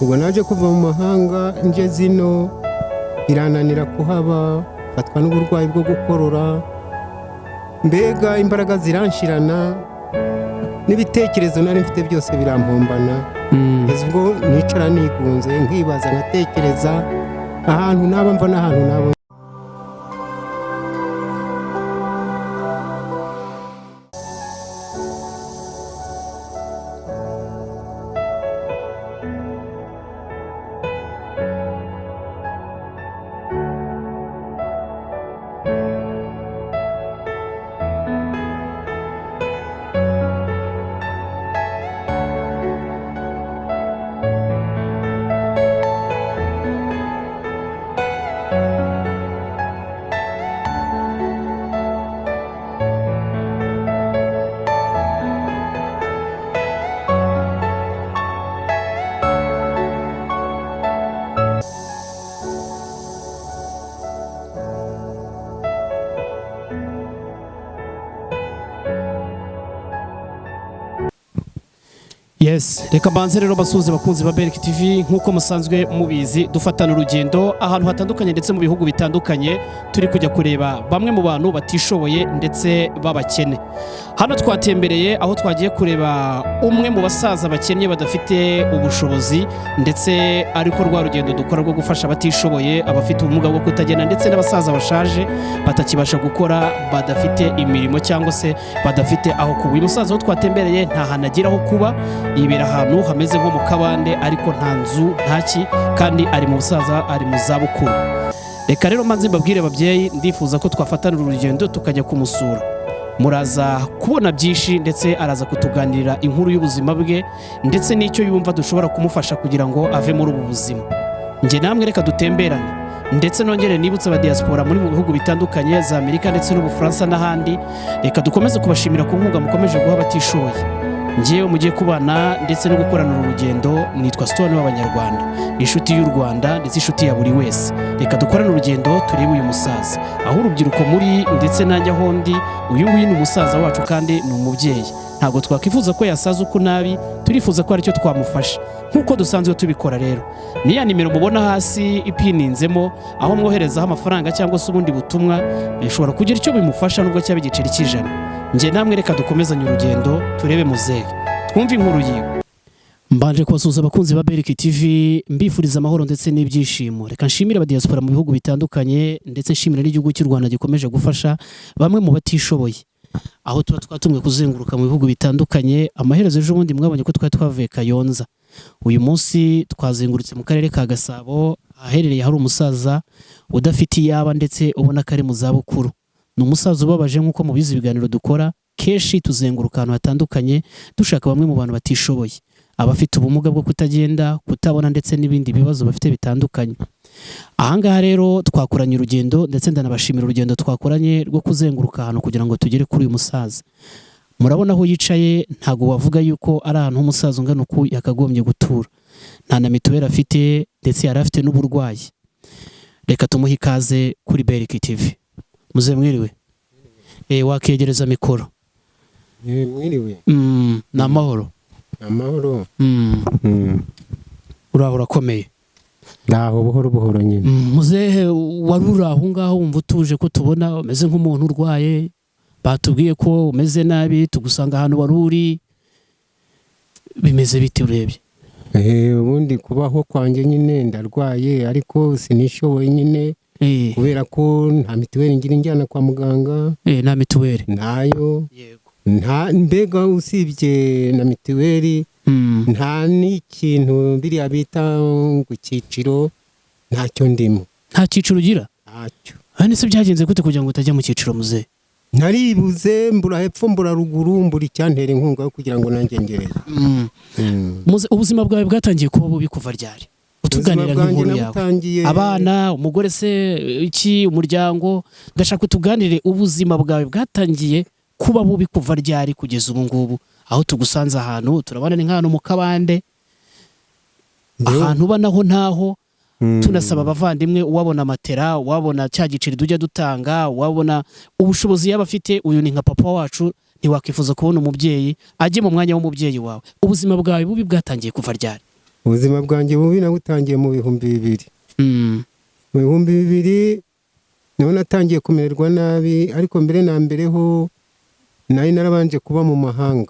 Ubwo naje kuva mu mahanga nje zino birananira kuhaba, mfatwa n'uburwayi bwo gukorora, mbega imbaraga ziranshirana n'ibitekerezo nari mfite byose birampombana. Kugeza ubwo nicara nigunze, nkibaza, nkatekereza ahantu naba mva n'ahantu naba. Yes, reka mbanze rero basuhuze abakunzi ba Berk TV. Nk'uko musanzwe mubizi, dufatana urugendo ahantu hatandukanye ndetse mu bihugu bitandukanye, turi kujya kureba bamwe mu bantu batishoboye ndetse b'abakene. Hano twatembereye aho twagiye kureba umwe mu basaza bakennye badafite ubushobozi, ndetse ariko rwa rugendo dukora rwo gufasha abatishoboye, abafite ubumuga bwo kutagenda ndetse n'abasaza bashaje batakibasha gukora, badafite imirimo cyangwa se badafite aho kuba. Uyu musaza aho twatembereye nta hantu agira aho kuba, yibera ahantu hameze nko mu kabande, ariko nta nzu, ntaki, kandi ari mu busaza, ari mu zabukuru. Reka rero mbanze mbabwire ababyeyi, ndifuza ko twafatana urugendo tukajya kumusura. Muraza kubona byinshi, ndetse araza kutuganirira inkuru y'ubuzima bwe ndetse n'icyo yumva dushobora kumufasha kugira ngo ave muri ubu buzima. Njye namwe reka dutemberane, ndetse nongere nibutse abadiaspora muri mu bihugu bitandukanye za Amerika ndetse n'Ubufaransa n'ahandi, reka dukomeze kubashimira ku nkunga mukomeje guha abatishoboye. Ngewe mugiye kubana ndetse no gukorana uru rugendo nitwa Stone w'Abanyarwanda, inshuti y'u Rwanda ndetse inshuti ya buri wese. Reka dukorane urugendo turebe uyu musaza, aho urubyiruko muri ndetse nanjye aho ndi. Uyu nguyu ni umusaza wacu kandi ni umubyeyi, ntabwo twakwifuza ko yasaza uku nabi, turifuza ko hari icyo twamufasha nk'uko dusanzwe tubikora. Rero ni ya nimero mubona hasi ipininzemo, aho mwoherezaho amafaranga cyangwa se ubundi butumwa bishobora kugira icyo bimufasha, nubwo cyaba igiceri cy'ijana. Njye namwe reka dukomezanye urugendo turebe muzehe, twumve inkuru yiwe. Mbanje kubasuhuza abakunzi ba Berk TV, mbifuriza amahoro ndetse n'ibyishimo. Reka nshimire abadiaspora mu bihugu bitandukanye, ndetse nshimire n'igihugu cy'u Rwanda gikomeje gufasha bamwe mu batishoboye, aho tuba twatumwe kuzenguruka mu bihugu bitandukanye. Amaherezo ejo bundi mwabonye ko twari twavuye Kayonza, uyu munsi twazengurutse mu karere ka Gasabo, ahaherereye hari umusaza udafite iyaba ndetse ubona ko ari mu zabukuru. Ni umusaza ubabaje. Nk'uko mubizi, ibiganiro dukora kenshi tuzenguruka ahantu hatandukanye dushaka bamwe mu bantu batishoboye, abafite ubumuga bwo kutagenda, kutabona ndetse n'ibindi bibazo bafite bitandukanye. Ahangaha rero twakoranye urugendo, ndetse ndanabashimira urugendo twakoranye rwo kuzenguruka ahantu kugira ngo tugere kuri uyu musaza. Murabona aho yicaye, ntabwo wavuga yuko ari ahantu h'umusaza ungana uku yakagombye gutura. Nta na mituweli afite, ndetse yari afite n'uburwayi. Reka tumuhe ikaze kuri Berk TV. Muze mwiriwe. Wakegereza mikoro. Mwiriwe. Ni amahoro? Amahoro. Uraho urakomeye? Ndaho buhoro buhoro nyine. Muzehe, wari uri aho ngaho wumva utuje, ko tubona umeze nk'umuntu urwaye? Batubwiye ko umeze nabi, tugusanga ahantu wari uri. Bimeze bite urebye? Ubundi kubaho kwanjye nyine ndarwaye, ariko sinishoboye nyine, kubera ko nta mituweli ngira injyana kwa muganga. Nta mituweli? Ntayo. Yego. Nta, mbega usibye na mituweli, nta n'ikintu biriya bita ngo icyiciro, ntacyo ndimo. Nta cyiciro ugira? Ntacyo. None se byagenze gute kugira ngo utajya mu cyiciro, muzehe? Naribuze, mbura hepfo, mbura ruguru, mbura icyantera inkunga yo kugira ngo nanjye ngereyo. Ubuzima bwawe bwatangiye kuba bubi kuva ryari? Utuganira Ubuzima bwanjye nk'inkuru yawe. Nabutangiye Abana, umugore se, iki, umuryango, ndashaka utuganire ubuzima bwawe bwatangiye kuba bubi kuva ryari kugeza ubu ngubu aho tugusanze ahantu turabona ni nk'ahantu mu kabande, ahantu uba naho ntaho. Tunasaba abavandimwe, uwabona matera, uwabona cya giceri tujya dutanga, uwabona ubushobozi yaba afite, uyu ni nka papa wacu, ntiwakwifuza kubona umubyeyi ajye mu mwanya w'umubyeyi wawe. Ubuzima bwawe bubi bwatangiye kuva ryari? Ubuzima bwanjye bubi nabutangiye mu 2000. Mu 2000 niho natangiye kumererwa nabi, ariko mbere na mbere ho nari narabanje kuba mu mahanga.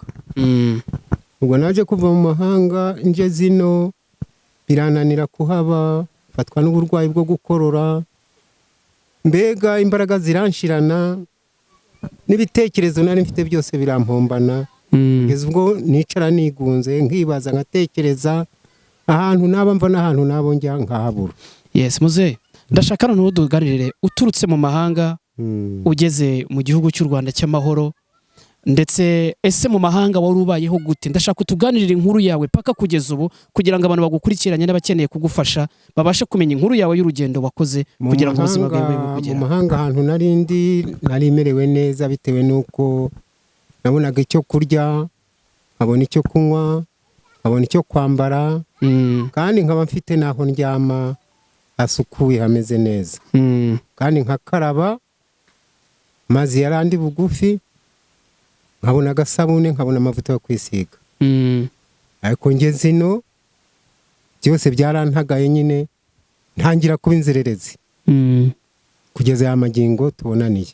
Ubwo naje kuva mu mahanga nje zino birananira kuhaba, mfatwa n'uburwayi bwo gukorora, mbega imbaraga ziranshirana n'ibitekerezo nari mfite byose birampombana, kugeza ubwo nicara nigunze, nkibaza, nkatekereza ahantu naba mva n'ahantu nabo njya nkahabura. Yes, muze, ndashaka noneho tuganirire uturutse mu mahanga ugeze mu gihugu cy'u Rwanda cy'amahoro. Ndetse ese mu mahanga wari ubayeho gute? Ndashaka utuganirire inkuru yawe paka kugeza ubu, kugira ngo abantu bagukurikiranye n'abakeneye kugufasha babashe kumenya inkuru yawe y'urugendo wakoze Mu kugira ngo ubuzima bwawe mahanga, mu bukugeraho. mahanga ahantu nari ndi nari merewe neza, bitewe n'uko nabonaga icyo kurya, nkabona icyo kunywa, nkabona icyo kwambara, kandi nkaba mfite n'aho ndyama hasukuye hameze neza, kandi nkakaraba amazi yarandi bugufi, nkabona agasabune, nkabona amavuta yo kwisiga. Ariko ngeze ino byose byarantagaye nyine, ntangira kuba inzererezi kugeza aya magingo tubonaniye.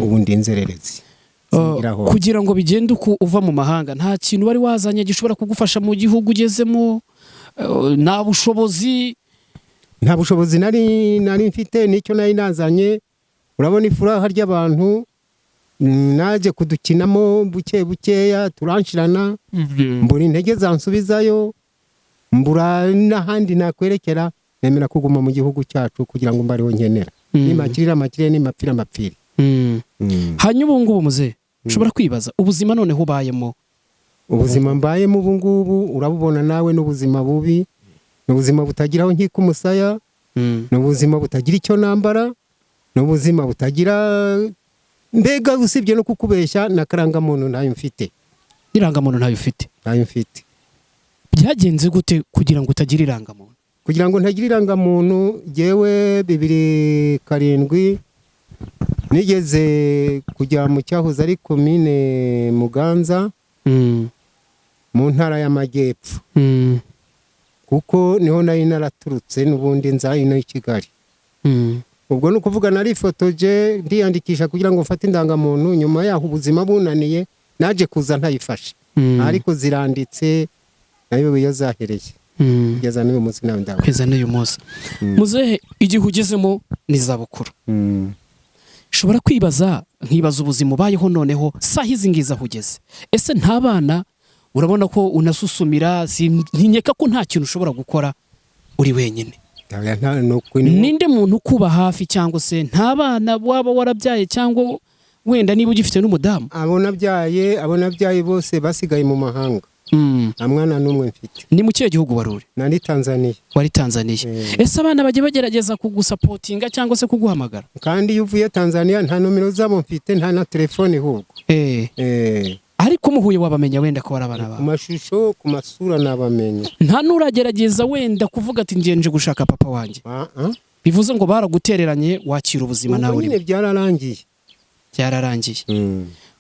Ubu ndi inzererezi. Singiraho. Kugira ngo bigende uko, uva mu mahanga nta kintu wari wazanye gishobora kugufasha mu gihugu ugezemo, nta bushobozi? Nta bushobozi nari mfite. N'icyo nari nazanye, urabona ifuraha ry'abantu, naje kudukinamo buke bukeya turanshirana, mbura intege zansubizayo, mbura n'ahandi nakwerekera, nemera kuguma mu gihugu cyacu kugira ngo mbe ariho nkenera. Nimakirira amakire, nimapfira amapfire. Hanyuma ubu ngubu, muze, ushobora kwibaza ubuzima noneho ubayemo? Ubuzima mbayemo ubu ngubu urabubona nawe, n'ubuzima bubi, ni ubuzima butagira aho nkika umusaya, ni ubuzima butagira icyo nambara, ni ubuzima butagira, mbega usibye no kukubeshya, na karangamuntu ntayo mfite. Irangamuntu ntayo ufite? Ntayo mfite. Byagenze gute kugira ngo utagira irangamuntu? Kugira ngo ntagira irangamuntu, jyewe 2007 nigeze kujya mu cyahoze ari komine Muganza mu Ntara y'Amajyepfo, kuko niho nari naraturutse n'ubundi nza ino i Kigali. Ubwo ni ukuvuga narifotoje, ndiyandikisha kugira ngo mfate indangamuntu. Nyuma yaho ubuzima bunaniye, naje kuza ntayifashe, ariko ziranditse, nayo iyo zahereye kugeza n'uyu munsi nawe ndabona. Kugeza n'uyu munsi. Muzehe, igihe ugezemo ni izabukuru, ushobora kwibaza, nkibaza ubuzima ubayeho noneho saha izi ngizi aho ugeze. Ese nta bana? Urabona ko unasusumira, ntinyeka ko nta kintu ushobora gukora uri wenyine. Oya, nta no Ninde muntu ukuba hafi, cyangwa se nta bana waba warabyaye, cyangwa wenda niba ugifite n'umudamu? Abo nabyaye bose basigaye mu mahanga. Nta mwana n'umwe mfite. Ni mu kihe gihugu wari uri? Nari Tanzania. Wari Tanzania? Eh. Ese abana bajya bagerageza kugusapotinga cyangwa se kuguhamagara? Kandi iyo uvuye Tanzania nta nomero zabo mfite, nta na telefone ahubwo. Ariko muhuye wabamenya wenda ko ari abana Ku bawe? mashusho, ku masura nabamenya. Nta n'uragerageza wenda kuvuga ati ngenje gushaka papa wanjye? Ah, ah. Bivuze ngo baragutereranye, wakira ubuzima nawe Ubwo nyine urimo? Byararangiye. Byararangiye.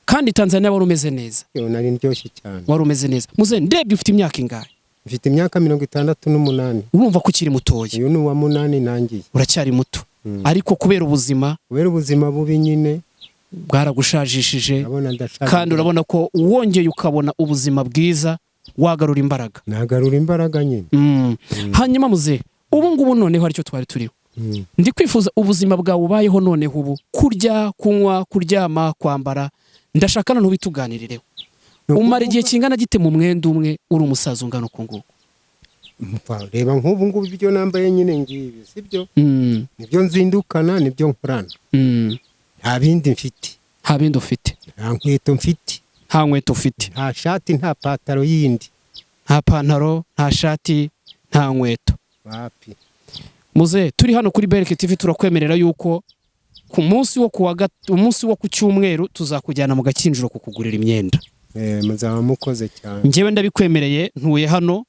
Kandi Tanzania wari umeze neza? Yo, nari ndyoshye cyane. Wari umeze neza. Muze, ndebye ufite imyaka ingahe? Mfite imyaka 68. Urumva ko ukiri mutoya. Uyu ni uwa munani nangiye. Uracyari muto, ariko kubera ubuzima Kubera ubuzima bubi nyine. Bwaragushajishije. Urabona ndashaje. Kandi urabona ko wongeye ukabona ubuzima bwiza wagarura imbaraga. Nagarura imbaraga nyine. Hanyuma muze, ubu ngubu noneho aricyo twari turiho, ndi kwifuza ubuzima bwawe ubayeho noneho ubu, kurya, kunywa, kuryama, kwambara, ndashaka noneho ubituganirireho. Ni Umara ukuvuga- igihe kingana gite mu mwenda umwe, uri umusaza ungana uku nguku? Umva, reba nk'ubu ngubu ibyo nambaye nyine ngibi, sibyo? Nibyo nzindukana, nibyo nkorana. Nta bindi mfite. Nta bindi ufite? Nta nkweto mfite. Nta nkweto ufite? Nta shati, nta pataro yindi. Nta pantaro, nta shati, nta nkweto. Wapi. Muze, turi hano kuri Bereke TV, turakwemerera yuko ku munsi wo kuwa umunsi wo ku cyumweru tuzakujyana mu Gakinjiro kukugurira imyenda. Muzaba mukoze cyane. Njyewe ndabikwemereye, ntuye hano.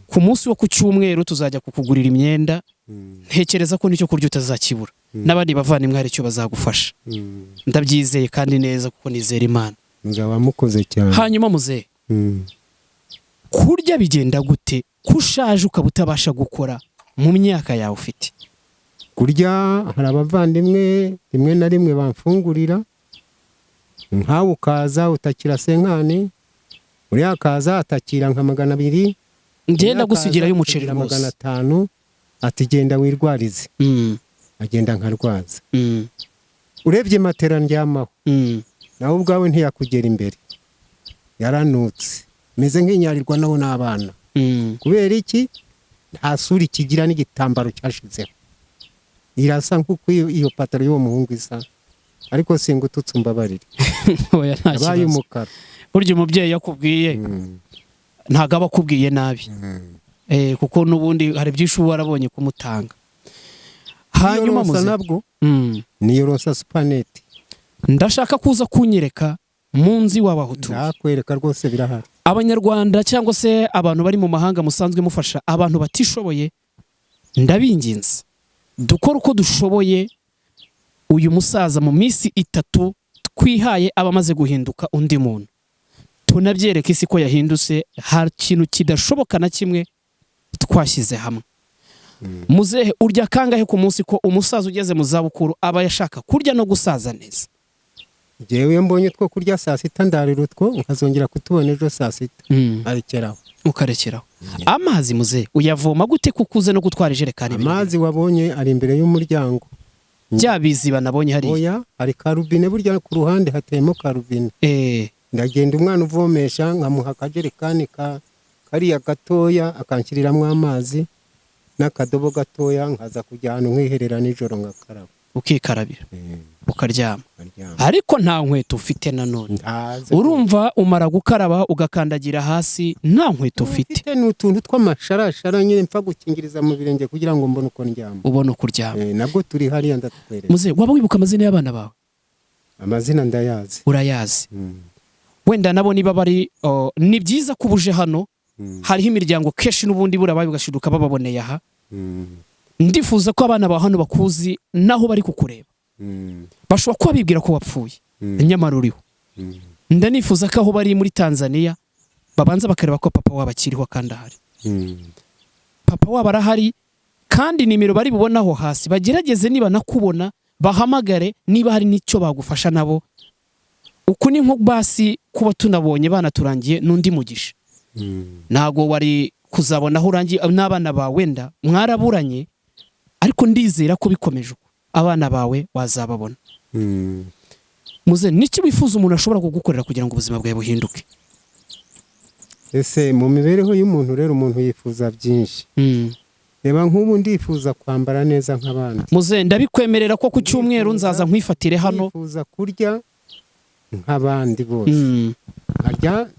Ku munsi wo ku cyumweru tuzajya kukugurira imyenda. Ntekereza ko nicyo kurya utazakibura, n'abandi bavandimwe hari icyo bazagufasha. Ndabyizeye kandi neza kuko nizera Imana. Muzaba mukoze cyane. Hanyuma muzehe, kurya bigenda gute ko ushaje ukaba utabasha gukora mu myaka yawe ufite? Kurya, hari abavandimwe rimwe na rimwe bamfungurira, nkawe ukaza utakira senkani, uriya akaza atakira nka 200. Ngenda gusigirayo umuceri rwose rwose. 500, ati genda wirwarize. Agenda nkarwaza. Urebye matera ndyamaho, nawe ubwawe ntiyakugera imbere, yaranutse, meze nk'inyarirwa naho n'abana. Kubera iki? Nta sura ikigira n'igitambaro cyashizeho, irasa nk'uko iyo pataro y'uwo muhungu isa, ariko singututse, umbabarire. Oya, nta Yabaye kibazo. umukara. Burya umubyeyi yakubwiye ntabwo aba akubwiye nabi, kuko n'ubundi hari byinshi uba warabonye kumutanga. Hanyuma Niyorosa muze nabwo niyorosa supaneti. Ndashaka kuza kunyereka mu nzu iwawe aho utuye. Ndakwereka rwose, birahari. Abanyarwanda cyangwa se abantu bari mu mahanga musanzwe mufasha abantu batishoboye, ndabinginze dukore uko dushoboye uyu musaza mu minsi 3 twihaye aba amaze guhinduka undi muntu, tunabyereke isi ko yahindutse. Hari ikintu kidashoboka na kimwe twashyize hamwe. Muzehe, urya kangahe ku munsi, ko umusaza ugeze mu zabukuru aba yashaka kurya no gusaza neza? Njyewe iyo mbonye utwo kurya saa sita, ndarira utwo, nkazongera kutubona ejo saa sita, arekeraho. Ukarekeraho. Amazi muzehe uyavoma gute, kuko uze no gutwara ijerekani? Amazi wabonye ari imbere y'umuryango. Bya biziba nabonye hariya? Oya, hari karubine, burya ku ruhande hateyemo karubine. Ndagenda, umwana uvomesha nkamuha akajerekani kariya gatoya, akanshyiriramo amazi n'akadobo gatoya, nkaza kujya ahantu nkiherera nijoro ngakaraba. Ukikarabira, ukaryama. Nkaryama. Ariko nta nkweto ufite nanone? Ntaze. Urumva umara gukaraba ugakandagira hasi nta nkweto ufite? Mfite ni utuntu tw'amasharashara nyine mpfa gukingiriza mu birenge kugira ngo mbone uko ndyama. Ubona uko uryama. Nabwo turi hariya, ndatukwereka. Muzehe, waba wibuka amazina y'abana bawe? Amazina ndayazi. Urayazi? Wenda nabo niba bari ni byiza ko uje hano. Hariho imiryango kenshi n'ubundi burabaye ugashiduka bababoneye aha. Ndifuza ko abana ba hano bakuzi naho bari kukureba. Bashobora kuba bibwira ko wapfuye, nyamara uriho. Ndanifuza ko aho bari muri Tanzania babanza bakareba ko papa wabo akiriho kandi ahari. Papa wabo arahari, kandi nimero bari bubonaho hasi bagerageze, niba nakubona bahamagare, niba hari n'icyo bagufasha nabo. Uku ni nko basi kuba tunabonye banaturangiye n'undi mugisha. Ntago wari kuzabona aho urangiye n'abana bawe, wenda mwaraburanye, ariko ndizera ko bikomeje uko abana bawe wazababona. Muze, niki wifuza umuntu ashobora kugukorera kugira ngo ubuzima bwawe buhinduke? Ese mu mibereho y'umuntu rero, umuntu yifuza byinshi. Reba nk'ubu ndifuza kwambara neza nk'abandi. Muze, ndabikwemerera ko ku cyumweru nzaza nkwifatire hano. Ndifuza kurya nk'abandi bose, nkarya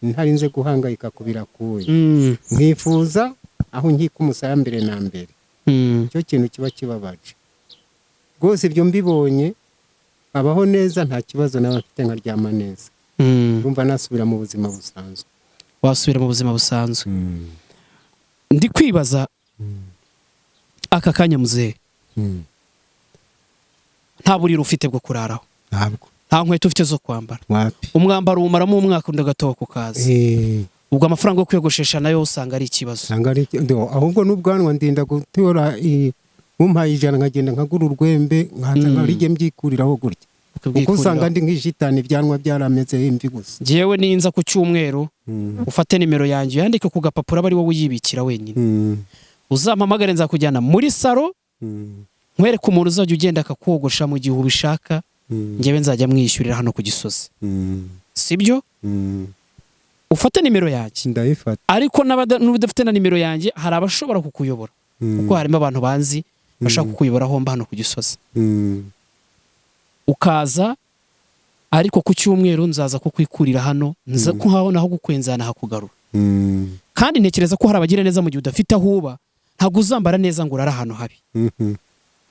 ntarinze guhangayika ku birakuye. Nkifuza aho nkika umusaya mbere na mbere. Icyo kintu kiba kibabaje rwose. Ibyo mbibonye abaho neza, nta kibazo naba mfite, nkaryama neza. Urumva nasubira mu buzima busanzwe. Wasubira mu buzima busanzwe. Ndi kwibaza aka kanya muzehe, nta buriri ufite bwo kuraraho? Ntabwo. Nta nkweto ufite zo kwambara? Wapi. Umwambaro uwumaramo umwaka, undi agatoka ukaza. Ubwo amafaranga yo kwiyogoshesha nayo usanga ari ikibazo. Usanga ari ahubwo n'ubwanwa ndinda gutora, umpaye 100 nkagenda nkagura urwembe, nkaza nkarijye mbyikuriraho gutya, kuko usanga ndi nk'ishitani, ibyanwa byaramezeho imvi gusa. Njyewe ninza ku cyumweru, ufate nimero yanjye uyandike ku gapapuro, aba ari wowe uyibikira wenyine. Uzampamagare, nzakujyana muri salo, nkwereke umuntu uzajya ugenda akakogosha mu gihe ubishaka. Njyewe nzajya mwishyurira hano ku Gisozi. Sibyo? Ufate nimero yanjye. Ndayifata. Ariko n'udafite na nimero yanjye, hari abashobora kukuyobora, kuko harimo abantu banzi bashaka kukuyobora aho mba hano ku Gisozi. Ukaza Ariko ku cyumweru nzaza kukwikurira hano, nza kuhabona aho gukwenzana hakugarura. Kandi ntekereza ko hari abagira neza. Mu gihe udafite aho uba, ntabwo uzambara neza ngo urare ahantu habi.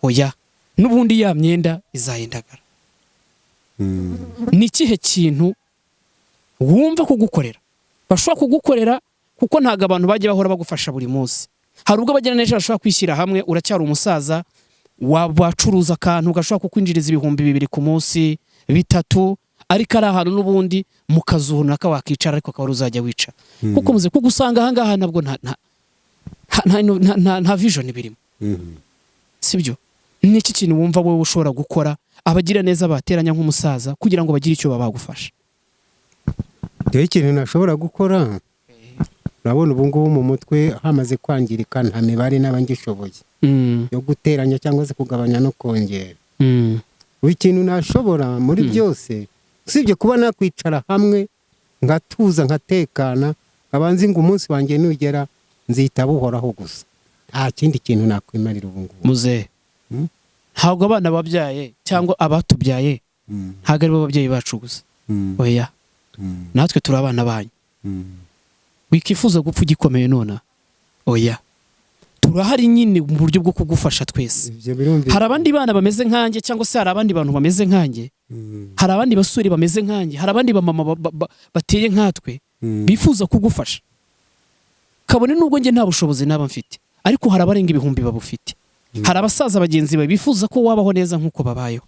Oya, n'ubundi ya myenda izahindagara. Ni ikihe kintu wumva kugukorera, bashobora kugukorera? Kuko ntabwo abantu bajya bahora bagufasha buri munsi. Hari ubwo abagira neza bashobora kwishyira hamwe, uracyari umusaza, wabacuruza akantu gashobora kukwinjiriza 2000 ku munsi, 3000, ariko ari ahantu n'ubundi mu kazu runaka wakicara, ariko akaba ari uzajya wicara. Kuko muze kuko usanga ahangaha nabwo nta vision birimo. Sibyo? Ni iki kintu wumva wowe ushobora gukora, abagira neza bateranya nk'umusaza kugira ngo bagire icyo bagufasha? Rero ikintu nashobora gukora, urabona ubu ngubu mu mutwe hamaze kwangirika, nta mibare naba ngishoboye yo guteranya cyangwa se kugabanya no kongera. Ubu ikintu nashobora muri byose, usibye kuba nakwicara hamwe ngatuza, nkatekana, nkaba nzi ngo umunsi wanjye nugera nzita buhoraho gusa, nta kindi kintu nakwimarira ubu ngubu. Muzehe, ntabwo abana babyaye cyangwa abatubyaye ntabwo ari bo babyeyi bacu gusa. Oya, natwe turi abana banyu. Wikifuza gupfa ugikomeye nona, oya, turahari nyine mu buryo bwo kugufasha twese. Ibyo birumvikana. Hari abandi bana bameze nkanjye, cyangwa se hari abandi bantu bameze nkanjye, hari abandi basore bameze nkanjye, hari abandi bamama bateye nkatwe bifuza kugufasha, kabone nubwo njye nta bushobozi naba mfite, ariko hari abarenga ibihumbi babufite. Hari abasaza bagenzi bawe bifuza ko wabaho neza nk'uko babayeho.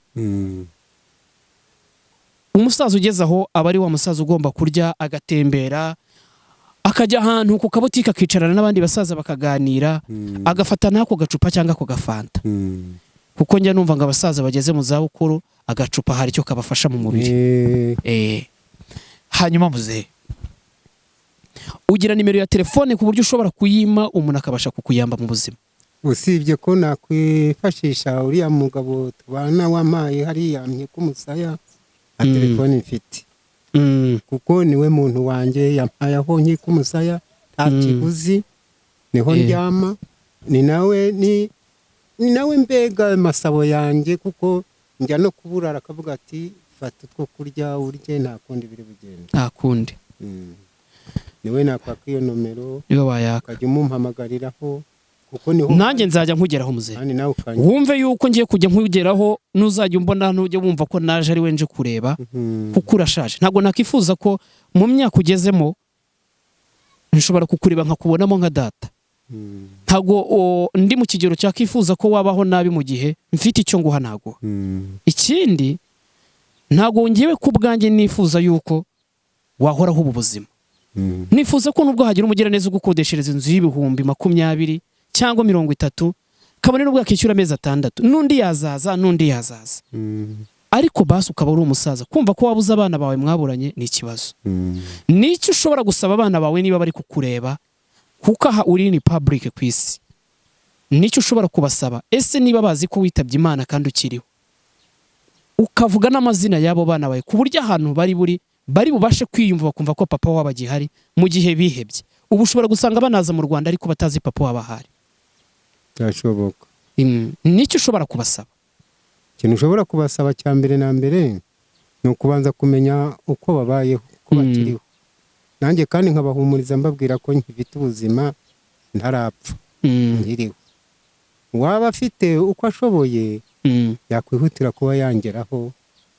Umusaza ugeze aho aba ari wa musaza ugomba kurya, agatembera, akajya ahantu ku kabutike, akicarana n'abandi basaza bakaganira, agafata n'ako gacupa cyangwa ako gafanta, kuko njya numva ngo abasaza bageze mu zabukuru agacupa hari icyo kabafasha mu mubiri. Hanyuma muzehe, ugira nimero ya telefone ku buryo ushobora kuyima umuntu akabasha kukuyamba mu buzima? Usibye ko nakwifashisha uriya mugabo tubana wampaye hariya nkika umusaya, nta telefone mfite, kuko niwe muntu wanjye yampaye aho nkika umusaya nta kiguzi, niho ndyama, ni nawe mbega amasabo yanjye, kuko njya no kuburara akavuga ati: "Fata utwo kurya urye, nta kundi biri bugende." Nta kundi. Niwe nakwaka iyo nomero, niwe wayaka, ukajya umumpamagariraho kuko niho. Nanjye nzajya nkugeraho, muzehe. Kandi nawe ukajya Wumve yuko ngiye kujya nkugeraho, nuzajya umbona ntujya wumva ko naje ari we nje kureba, kuko urashaje. Ntabwo nakwifuza ko mu myaka ugezemo nshobora kukureba nkakubonamo nka data. Ntabwo ndi mu kigero cyakwifuza ko wabaho nabi mu gihe mfite icyo nguha naguha. Ikindi, ntabwo ngewe ku bwanjye nifuza yuko wahoraho ubu buzima. Nifuza ko nubwo hagira umugiraneza ugukodeshereza inzu y'ibihumbi 20 cyangwa 30, kabone nubwo yakishyura amezi 6, n'undi yazaza, n'undi yazaza, ariko basi ukaba uri umusaza, kumva ko wabuze abana bawe mwaburanye ni ikibazo. Nicyo ushobora gusaba abana bawe niba bari kukureba, kuko aha uri ni public ku isi, nicyo ushobora kubasaba? Ese niba bazi ko witabye Imana kandi ukiriho, ukavuga n'amazina y'abo bana bawe, ku buryo ahantu bari buri bari bubashe kwiyumva, bakumva ko papa wabo agihari mu gihe bihebye? Ubu ushobora gusanga banaza mu Rwanda ariko batazi papa wabo ahari. Byashoboka. Nicyo ushobora kubasaba? Ikintu ushobora kubasaba cya mbere na mbere ni ukubanza kumenya uko babayeho, uko bakiriho, nanjye kandi nkabahumuriza mbabwira ko nkifite ubuzima, ntarapfa, nkiriho. Uwaba afite uko ashoboye yakwihutira kuba yangeraho,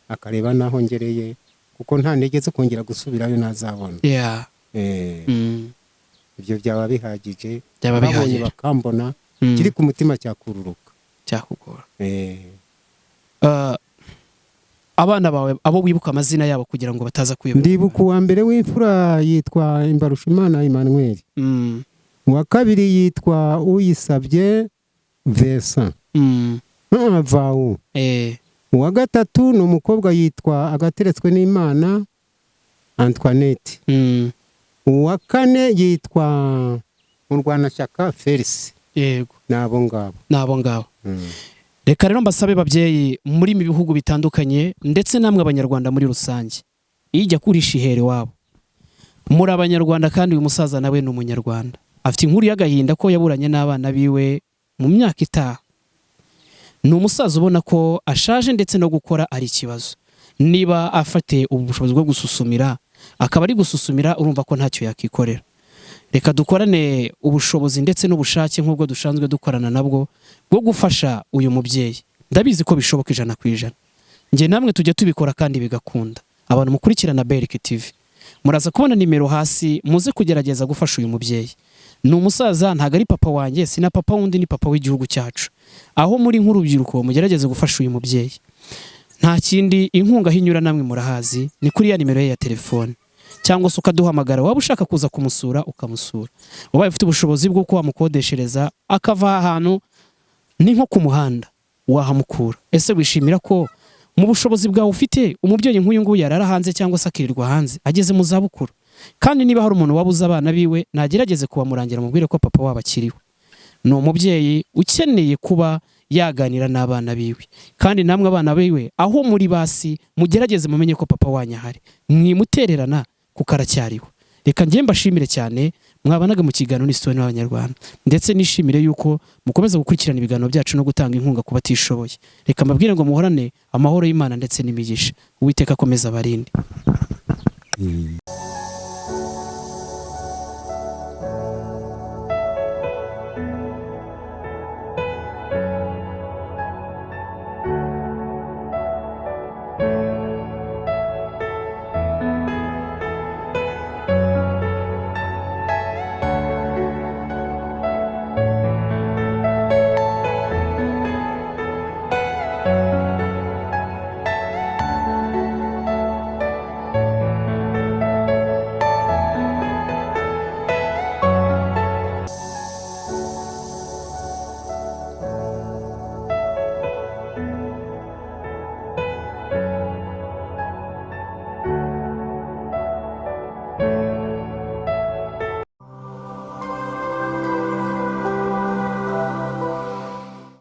akareba n'aho ngereye, kuko nta ntege zo kongera gusubirayo ntazabona. Ibyo byaba bihagije. Byaba Babonye bihagije. bakambona, kiri ku mutima cyakururuka. Cyakugora. Abana bawe abo wibuka amazina yabo kugira ngo bataza kuyoberwa? Ndibuka uwa mbere w'imfura yitwa Imbarushimana Emmanuel, uwa kabiri yitwa Uyisabye Vincent, Vawu. Uwa gatatu ni umukobwa yitwa Agateretswe n'Imana Antoinette. Uwa kane yitwa Murwanashyaka Felix. Ni abo ngabo. Ni abo ngabo. Reka rero mbasabe, babyeyi muri ibi bihugu bitandukanye ndetse namwe Abanyarwanda muri rusange, ijya kurisha ihere iwabo, muri Abanyarwanda, kandi uyu musaza nawe ni Umunyarwanda, afite inkuru y'agahinda ko yaburanye n'abana biwe mu myaka itaha. Ni umusaza ubona ko ashaje, ndetse no gukora ari ikibazo. Niba afite ubu bushobozi bwo gususumira, akaba ari gususumira, urumva ko ntacyo yakikorera. Reka dukorane ubushobozi ndetse n'ubushake nk'ubwo dusanzwe dukorana nabwo bwo gufasha uyu mubyeyi. Ndabizi ko bishoboka 100%. Njye namwe tujya tubikora kandi bigakunda. Abantu mukurikirana Berike TV, muraza kubona nimero hasi, muze kugerageza gufasha uyu mubyeyi. Ni umusaza, ntabwo ari papa wanjye, si na papa wundi, ni papa w'igihugu cyacu. Aho muri nk'urubyiruko, mugerageze gufasha uyu mubyeyi. Nta kindi, inkunga aho inyura namwe murahazi, ni kuri ya nimero ye ya telefone, cyangwa se ukaduhamagara. Waba ushaka kuza kumusura, ukamusura. Ubaye ufite ubushobozi bw'uko wamukodeshereza akava ahantu ni nko ku muhanda, wahamukura. Ese wishimira ko mu bushobozi bwawe ufite umubyeyi nk'uyu nguyu yarara hanze cyangwa se akirirwa hanze ageze mu zabukuru? Kandi niba hari umuntu wabuze abana biwe, nagerageze kubamurangira, mubwire ko papa wabo akiriwe. Ni umubyeyi ukeneye kuba yaganira n'abana biwe. Kandi namwe abana biwe aho muri basi, mugerageze mumenye ko papa wanyu ahari, mwimutererana kuko aracyariho. Reka njye mbashimire cyane mwabanaga mu kiganiro n'Isitoni w'Abanyarwanda, ndetse nishimire yuko mukomeza gukurikirana ibiganiro byacu no gutanga inkunga ku batishoboye. Reka mbabwire ngo muhorane amahoro y'Imana ndetse n'imigisha. Uwiteka akomeza abarinde.